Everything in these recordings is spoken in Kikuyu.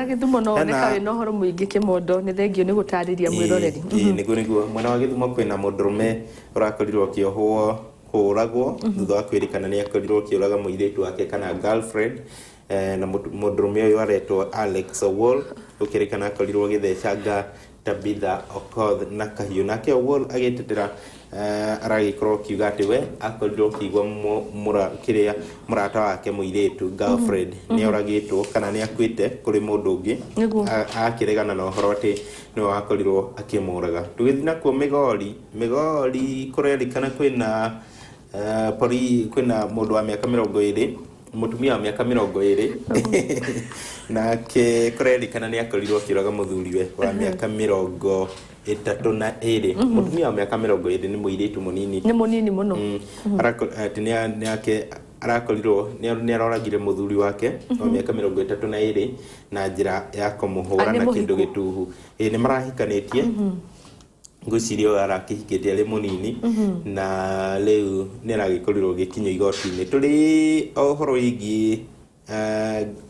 Gĩthumo no woneka Hena wĩna ũhoro mũingĩ kĩmondo, nĩ thengio nĩ gũtarĩria mwĩroreri. Ĩĩ nĩguo mwena wa Gĩthumo kwĩna mũndũrũme ũrakorirwo akĩohwo kũragwo thutha wa kwĩrĩkana nĩ akorirwo akĩũraga mũirĩtu wake kana girlfriend. Na mũndũrũme ũyũ aretwo Alex Owuor, gũkĩrĩkana akorirwo agĩthecanga Tabitha Okoth na kahiũ. Nake Owuor agĩtetera aragĩkorwo akiuga atĩ we akorirwo akĩigua kĩrĩa mũrata wake mũirĩtu girlfriend nĩ oragĩtwo kana nĩ akuĩte kũrĩ mũndũ ũngĩ. Akĩregana na ũhoro atĩ nĩwe wakorirwo akĩmũraga. Tũgĩthiĩ nakuo Migori, Migori kũrerĩkana kwĩna kwĩna mũndũ wa mĩaka 20, mũtumia wa mĩaka 20, nake kũrerĩkana nĩ akorirwo akĩũraga mũthuriwe wa mĩaka 32. Mũtumia wa mĩaka 20 nĩ mũirĩtu mũnini. Nĩ mũnini mũno. Atĩ nĩ ake arakorirwo nĩ aroragire mũthuri wake wa mĩaka 32 na njĩra ya kũmũhũra Nĩ na kĩndũ mũhiku. gĩtuhu. Ĩĩ nĩ marahikanĩtie. Ngwĩciria ũyũ arakĩhikĩte arĩ mũnini na rĩu nĩ aragĩkorirwo agĩkinyio igoti-inĩ. Tũrĩ o ũhoro wĩgiĩ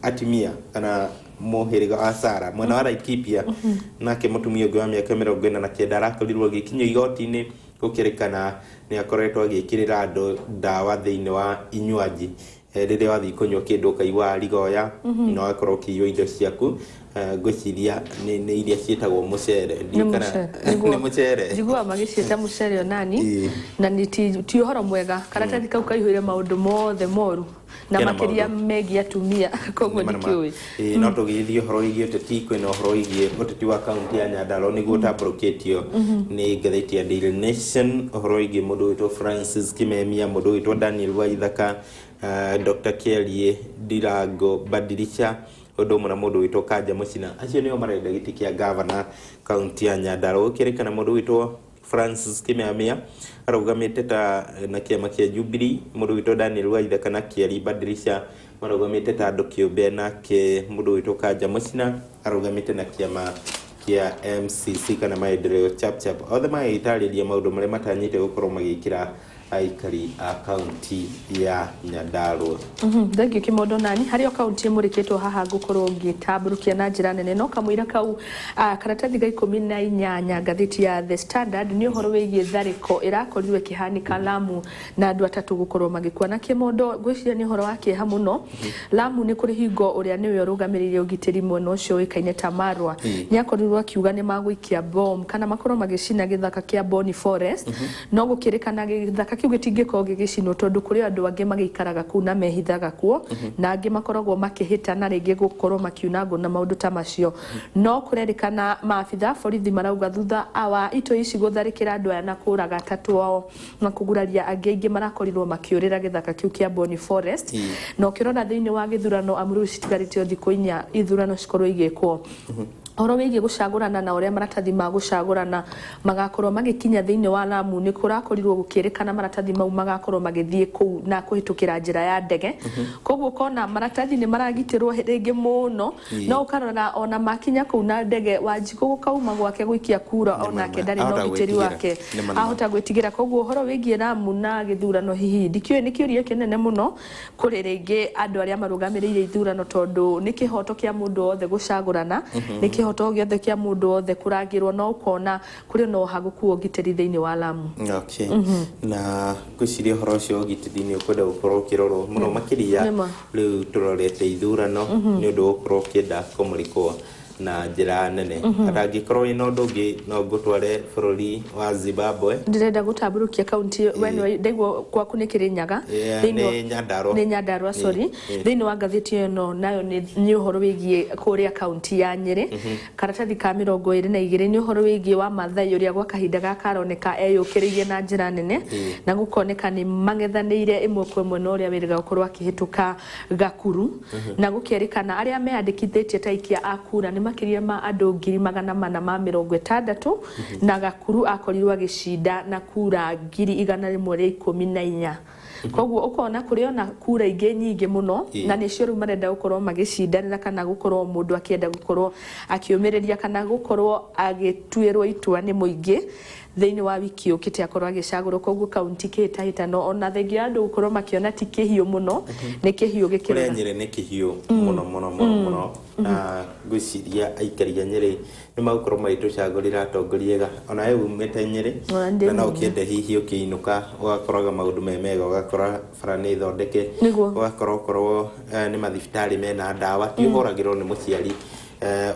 atumia kana mũhĩrĩga wa Sara mwena wa Laikipia, nake mũtumia ũngĩ wa mĩaka 49 arakorirwo agĩkinyio igoti-inĩ gũkĩrĩkana nĩ akoretwo agĩkĩrĩra andũ ndawa thĩinĩ wa inywaji. Rĩrĩa wathiĩ kũnyua kĩndũ ũkaigua rigoya na ũgakorwo ũkĩiywo indo ciaku. Ngwĩciria nĩ iria ciĩtagwo mũcere. Nĩ Ndiũĩ kana mũcere. nĩ mũcere. Njiguaga magĩciĩta mũcere onani. Na nĩ ti ũhoro mwega. Karatathi kau kaihũire maũndũ mothe moru na Kena makĩria maũndũ. megiĩ atumia, koguo Nĩ ma. ndikĩũĩ. Ĩĩ, no tũgĩthiĩ ũhoro wĩgiĩ ũteti, kwĩna ũhoro wĩgiĩ ũteti wa kaunti ya Nyandarua nĩguo ũtambũrũkĩtio nĩ ngathĩti ya Daily Nation, ũhoro wĩgiĩ mũndũ wĩtwo Francis Kimemia, mũndũ wĩtwo Daniel Waithaka, Dr. Kĩarie Ndirango Badilisha, ũndũ ũmwe na mũndũ wĩtwo Kanja Mũcina. Acio nĩo marenda gĩtĩ kĩa gavana kaunti ya Nyandarua. Gũkĩrĩkana mũndũ wĩtwo Francis Kimemia arũgamĩte ta na kĩama kĩa Jubilee, mũndũ wĩtwo Daniel Waithaka na Kĩari Badilisha marũgamĩte ta andũ kĩũmbe, nake mũndũ wĩtwo Kanja Mũcina arũgamĩte na kĩama kĩa MCC kana Maendeleo Chapchap. Othe magĩtarĩria maũndũ marĩa matanyĩte gũkorwo magĩkĩra aikari a kaunti ya Nyandarua. Thank you Kimondo. Nani harĩ o kaunti ĩmũrĩkĩtwo haha ngũkorwo ngĩtambũrũkia na njĩra nene, no kamũira kau, karatathi ga 18 ngathĩti ya The Standard nĩ ũhoro wĩgiĩ tharĩko ĩrakorirwo ĩkĩhanĩka Lamu na andũ atatũ gũkorwo magĩkua. Na Kĩmondo, ngwĩciria nĩ ũhoro wa kĩeha mũno. Lamu nĩ kũrĩ hingo ũrĩa nĩwe ũrũgamĩrĩire ũgitĩri mwena ũcio ũĩkaine ta Marwa nĩ akorirwo akiuga nĩ magũikia bomb kana makorwo magĩcina gĩthaka kĩa Boni Forest, no gũkĩrĩkana gĩthaka kĩu gĩtingĩkorwo gĩgĩcinwo tondũ kũrĩ andũ angĩ magĩikaraga kũu na mehithaga kuo na angĩ makoragwo makĩhĩta na rĩngĩ gũkorwo makiuna ngũ na maũndũ ta macio. No kũrerĩkana maabitha borithi marauga thutha wa itoi ici gũtharĩkĩra andũ aya na kũraga atatũ ao na kũguraria angĩ aingĩ, marakorirwo makĩũrĩra gĩthaka kĩu kĩa Boni Forest. Na ũkĩrora thĩinĩ wa gĩthurano, amu rĩu citigarĩte o thikũ 4 ithurano cikorwo igĩkwo, ũhoro wĩgiĩ gũcagũrana na ũrĩa maratathi ma gũcagũrana magakorwo magĩkinya thĩinĩ wa Lamu, nĩ kũrakorirwo gũkĩrĩkana maratathi mau magakorwo magĩthiĩ kũu na kũhĩtũkĩra njĩra ya ndege. Koguo ũkona maratathi nĩ maragitĩrwo rĩngĩ mũno, no ũkarora ona makinya kũu na ndege, Wanjikũ gũkauma gwake gũikia kura onake ndarĩ na Ahota ũgitĩri gwĩtigĩra. wake. Nĩ ma, nĩ ma. Ahota gwĩtigĩra. Koguo ũhoro wĩgiĩ Lamu na gĩthurano hihi ndikĩũĩ, nĩ kĩũria kĩnene mũno kũrĩ rĩngĩ andũ arĩa marũgamĩrĩire ithurano, tondũ nĩ kĩhoto kĩa mũndũ wothe gũcagũrana, nĩ kĩhoto gĩothe kĩa mũndũ wothe kũrangĩrwo, no ũkona kũrĩ na ũhagũku wa ũgitĩri thĩinĩ wa Lamu. Okay. Na ngwĩciria ũhoro ũcio wa ũgitĩri nĩ ũkwenda gũkorwo ũkĩrorwo mũno makĩria. Nĩma. Rĩu tũrorete ithurano, nĩ ũndũ ũgũkorwo ũkĩenda kũmũrĩkwo na njĩra nene. Atangĩkorwo wĩna ũndũ ũngĩ, no ngũtware bũrũri wa Zimbabwe. Ndĩrenda gũtambũrũkia kaunti we nĩwe ndaigua gwaku nĩ Kĩrĩnyaga. Yeah, Thĩinĩ nĩ Nyandarua. Nĩ Nyandarua, sorry. Thĩinĩ wa ngathĩti ĩno nayo nĩ ũhoro wĩgiĩ kũrĩa kaunti ya Nyĩrĩ, karatathi ka 22, nĩ ũhoro wĩgiĩ wa Maathai ũrĩa gwa kahinda gaka aroneka eyũkĩrĩirie na njĩra nene na gũkoneka nĩ mang'ethanĩire ĩmwe kwa ĩmwe na ũrĩa wĩrĩga gũkorwo akĩhĩtũka Gakuru, na gũkerĩkana arĩa meyandĩkithĩtie ta aikia a kura nĩ makĩria ma andũ 460,000, na Gakuru akorirwo agĩcinda na kura 114,000. Koguo ũkona kũrĩ ona kura ingĩ nyingĩ mũno, na nĩcio rĩu marenda gũkorwo magĩcindanĩra, kana gũkorwo mũndũ akĩenda gũkorwo akĩũmĩrĩria kana gũkorwo agĩtuĩrwo itua nĩ mũingĩ thĩinĩ wa wiki yũkĩte akorwo agĩcagũrwo. Koguo kaunti kĩhĩtahĩtano, ona thengia ya andũ gũkorwo makĩona ti kĩhiũ mũno, nĩ kĩhiũ Kũrĩa gĩkĩrora. Nyĩrĩ nĩ kĩhiũ mũno mũno mũno mũno, na ngwĩciria aikari a Nyĩrĩ nĩ magũkorwo magĩtũcagũrĩra atongoria ega. Ona we umĩte Nyĩrĩ, Ona ndĩ na no Mũnyĩrĩ. ũkĩende hihi ũkĩinũka ũgakoraga maũndũ me mega, ũgakora bara nĩ thondeke, ũgakora okorwo nĩ mathibitarĩ mena ndawa, ti ũhũragĩrwo nĩ mũciari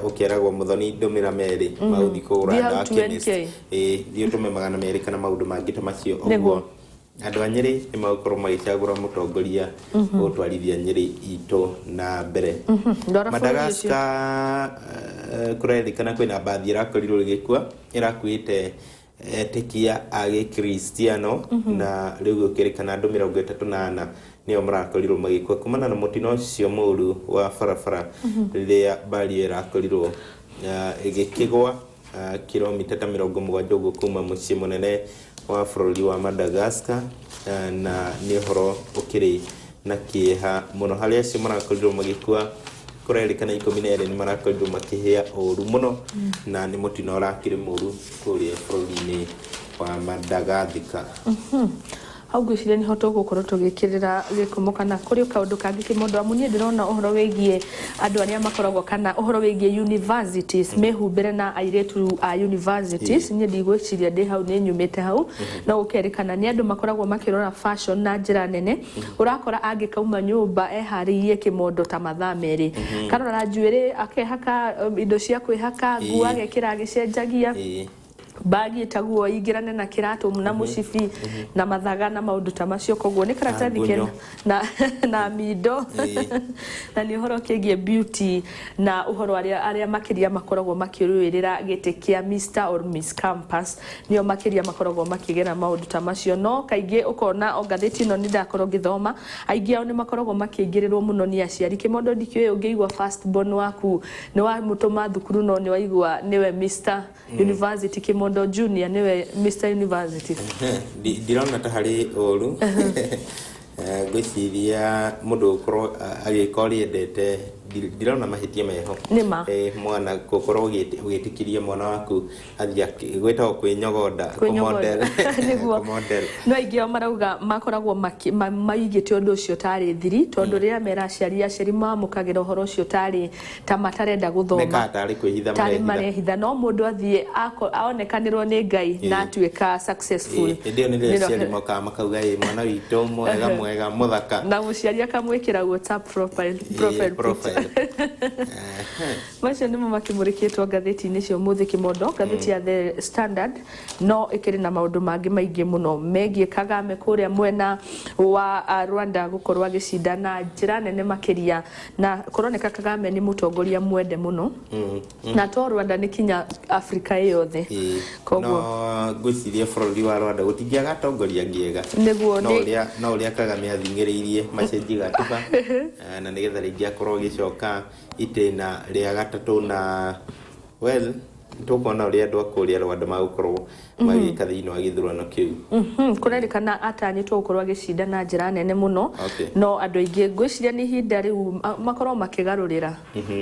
ũkeragwo, "Mũthoni, ndũmĩra merĩ magũthiĩ kũgũra Thiĩ hau ndawa 2NK. chemist." Ĩĩ, thiĩ ũtũme 200 kana maũndũ mangĩ ta macio. Ũguo andũ a Nyĩrĩ nĩ magũkorwo magĩcagũra mũtongoria ũgũtwarithia Nyĩrĩ itũ na mbere. Ndwara bũrũri ũcio. Madagascar, kũrerĩkana kwĩna mbathi ĩrakorirwo ĩgĩkua ĩrakuĩte etĩkia a gĩkristiano, na rĩu gũkĩrĩkana andũ 34 nĩo marakorirwo magĩkua kumana na mũtino ũcio mũru wa barabara, rĩrĩa mbari ĩyo ĩrakorirwo ĩgĩkĩgwa kilomita ta 70 ũguo kuma mũciĩ mũnene wa bũrũri wa Madagascar, na nĩ ũhoro ũkĩrĩ na kĩeha mũno harĩa acio marakorirwo magĩkua. Kũrerĩkana 12 nĩ marakorirwo makĩhĩa ũru mũno, na nĩ mũtino ũrakĩrĩ mũru kũrĩa bũrũri-inĩ wa Madagascar. Hau ngwĩciria nĩho tũgũkorwo tũgĩkĩrĩra gĩkumo, kana kũrĩ kaũndũ kangĩ kĩmondo? Amu niĩ ndĩrona ũhoro wĩgiĩ andũ arĩa makoragwo, kana ũhoro wĩgiĩ universities, mĩhumbĩre na airĩtu a universities. Niĩ ndigwĩciria ndĩ hau, nĩ nyumĩte hau, no gũkerĩkana nĩ andũ makoragwo makĩrora fashion na njĩra nene. Ũrakora angĩkauma nyũmba eharĩirie kĩmondo ta mathaa 2, karora njuĩrĩ, akehaka indo cia kwĩhaka, nguo agekĩra agĩcenjagia, bagi ĩtaguo ingĩrane na kĩratũ na mũcibi na mathaga na maũndũ ta macio. Koguo nĩ karatathi Na kena ngunyo. na mindo, na nĩ ũhoro kĩgiĩ beauty na ũhoro arĩa makĩria makoragwo makĩrũĩrĩra gĩtĩ kĩa Mr or Miss Campus, nĩo makĩria makoragwo makĩgera maũndũ ta macio. No kaingĩ ũkona o ngathĩti ĩno nĩ ndakorwo ngĩthoma, aingĩ ao nĩ makoragwo makĩingĩrĩrwo mũno nĩ aciari. Kĩmondo, ndikĩũĩ ũngĩigua first born waku nĩ wamũtũma thukuru, no nĩ waigua nĩwe Mr University, Kĩmondo Junior nĩwe Mr University. Ndirona ta harĩ ũru. Ngwĩciria mũndũ gũkorwo agĩka ũrĩa endete, ndirona mahĩtia meho. Nĩ ma. Mwana gũkorwo ũgĩtĩkĩria mwana waku athiĩ gwĩtagwo kwĩnyogonda. Kwĩnyogonda. Kũmodel. Nĩguo. Kũmodel. No aingĩ ao marauga makoragwo maigĩte ũndũ ũcio tarĩ thiri, tondũ rĩrĩa mera aciari, aciari mamũkagĩra ũhoro ũcio tarĩ ta matarenda gũthoma. Mekaga tarĩ kwĩhitha tarĩ marehitha. Marehitha, no mũndũ athiĩ onekanĩrwo nĩ Ngai na atuĩka successful. Hĩndĩ ĩyo nĩrĩo aciari mokaga makauga, "Ĩ mwana witũ mwega mwega mũthaka." Na mũciari akamwĩkĩra WhatsApp profile profile. picture. Macio nĩmo makĩmũrĩkĩtwo ngathĩti-inĩ cia ũmũthĩ, Kĩmondo. Ngathĩti ya The Standard no ĩkĩrĩ na maũndũ mangĩ maingĩ mũno megiĩ Kagame kũrĩa mwena wa Rwanda gũkorwo agĩcinda na njĩra nene makĩria, na kũroneka Kagame nĩ mũtongoria mwende mũno, na to Rwanda, nĩ kinya Afrika ĩ yothe. Koguo No ngwĩciria bũrũri wa Rwanda gũtingĩaga atongoria angĩ ega. Nĩguo. No ũrĩa Kagame athing'ĩrĩirie macenjie gatiba na nĩgetha rĩngĩ akorwo agĩcoka itĩna rĩa gatatũ, na well, tũkuona ũrĩa andũ a kũrĩa Rwanda magũkorwo magĩka thĩinĩ wa gĩthurano kĩu. Kũrerĩkana atanyĩtwo gũkorwo agĩcinda na njĩra nene mũno. No andũ aingĩ ngwĩciria nĩ ihinda rĩu makorwo makĩgarũrĩra,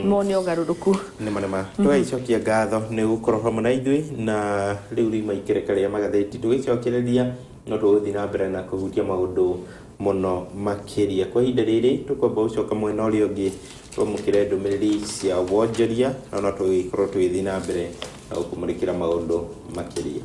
mone ũgarũrũku. Nĩma nĩma, tũgagĩcokia ngatho nĩ gũkorwo hamwe na ithuĩ, na rĩu riuma ikereka rĩa magathĩti. Tũgĩcokereria no tũgũthiĩ na mbere na kũhutia maũndũ mũno makĩria. Kwa ihinda rĩrĩ tũkwamba gũcoka mwena ũrĩa ũngĩ twamũkĩre ndũmĩrĩri cia wonjoria, na no tũgĩkorwo tũgĩthiĩ na mbere na gũkũmũrĩkĩra maũndũ makĩria.